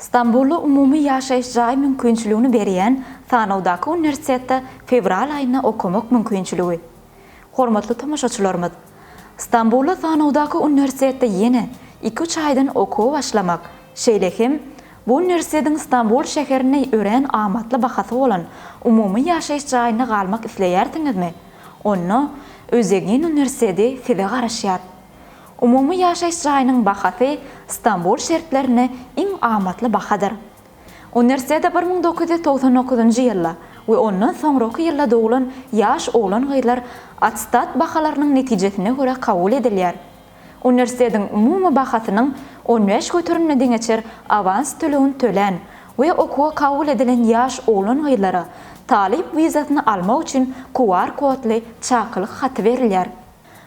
Stambulda umumy ýaşaýyş jaý mümkinçiligini berýän sanawdaky uniwersitetde fewral aýynda okamak mümkinçiligi. Hormatly tomaşaçylarymyz! Stambulda sanawdaky uniwersitetde ýene iki-üç aýdan okuwa başlamak, şeýle hem bu uniwersitetiň Stambul şäherinde örän amatly bahasy bolan umumy ýaşaýyş jaýynda galmak isleýärsiňizmi? Onda Özegin uniwersiteti size garaşýar. Umumy ýaşaýyş jaýynyň bahasy Stambul şertlerinde iň amatly bahadyr. Uniwersitete 1999-njy ýylda we ondan soňraky ýylda doglan ýaş oglan-gyzlar attestat bahalarynyň netijesine görä kabul edilýär. Uniwersitetiň umumy bahasynyň 15 göterimine deňeçer awans tölegini tölän we okuwa kabul edilen ýaş oglan-gyzlara talyp wizasyny almak üçin QR kodly çakylyk haty berilýär.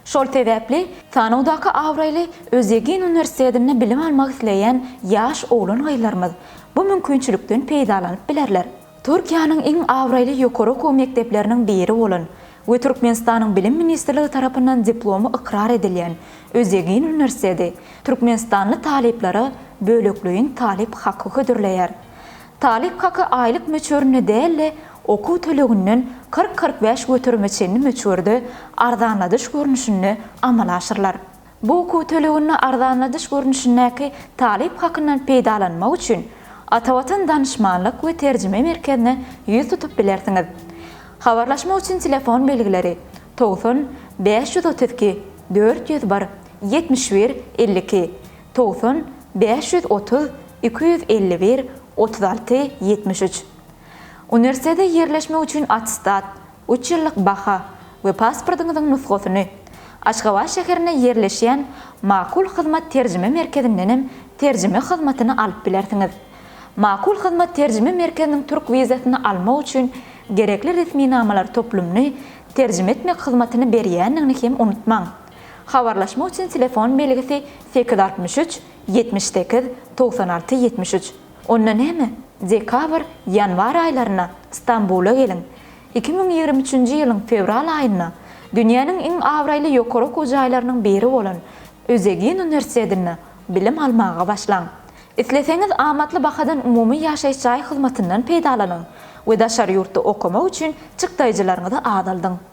Şol sebäpli, sanawdaky abraýly Özegin uniwersitetinde bilim almak isleýän ýaş oglan-gyzlarymyz bu mümkinçilikden peýdalanyp bilerler. Türkiýäniň iň abraýly ýokary okuw mekdepleriniň biri bolan we Türkmenistanyň Bilim ministrligi tarapyndan diplomy ykrar edilýän Özegin uniwersiteti türkmenistanly talyplara bölekleýin talyp haky hödürleýär. Talyp haky aýlyk möçberinde däl-de, okuw töleginden 40-45 göterime çenli möçberde arzanladyş görnüşinde amala aşyrylar. Bu okuw töleginde arzanladyş görnüşindäki talyp hakyndan peýdalanmak üçin Atavatan danyşmanlyk we terjime merkezine ýüz tutup bilersiňiz. Habarlaşmak üçin telefon belgileri, 90 532 401 71 52, 90 530 251 36 73. Uniwersitete ýerleşmek üçin attestat, üç ýyllyk baha we pasportyňyzyň nusgasyny Aşgabat şäherinde ýerleşýän Makul Hyzmat terjime merkezindenem terjime hyzmatyny alyp bilersiňiz. Makul Hyzmat terjime merkeziniň türk wizasyny almak üçin gerekli resminamalar toplumyny terjime etmek hyzmatyny berýändigini hem unutmaň. Habarlaşmak üçin telefon belgisi 863 78 96 73. Onda näme, dekabr, ýanwar aýlarynda Stambula geliň. 2023-nji ýylyň fewral aýynda dünýäniň iň abraýly ýokary okuw jaýlarynyň biri bolan Özegin uniwersitetinde bilim almaga başlaň. Isleseňiz amatly bahadan umumy ýaşaýyş jaý hyzmatyndan peýdalanyň we daşary ýurtda okamak üçin çykdaýjylaryňyzy azaldyň.